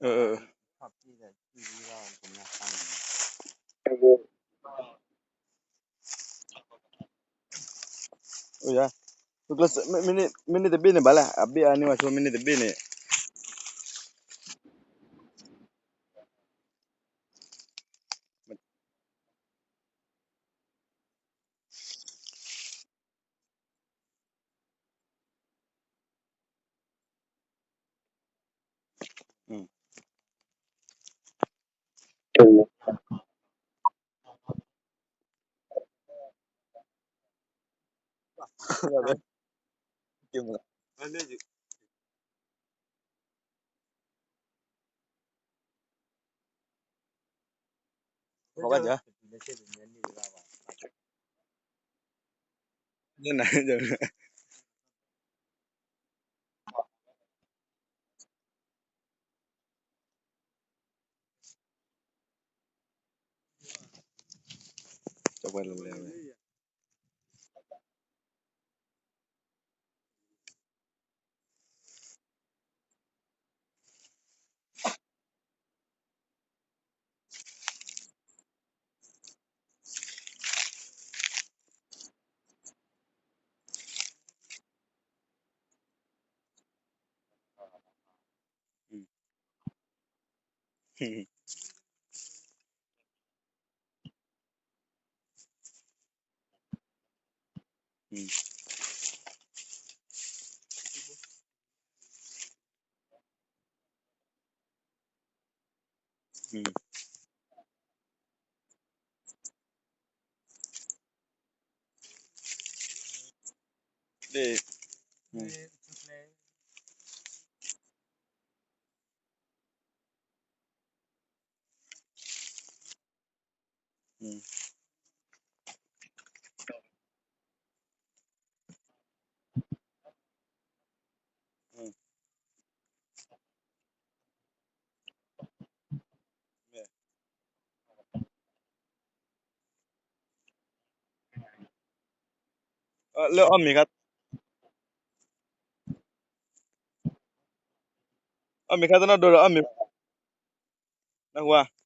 အၢ အၢ မ့ၢ်န့ၣ်တဘ့ၣ်န့ၣ်ဘၣ်လဲၣ်, အဘ့ၣ်အါန့ၢ်ဝဲဆိ မ့ၢ်န့ၣ်တဘ့ၣ်န့ၣ် လၢအီၣ်မ့ၤခါ, အီၣ်မ့ၤခါတနီၤဒိဒီး အီၣ်မ့ၤ, နၢ်ဟူဧါ.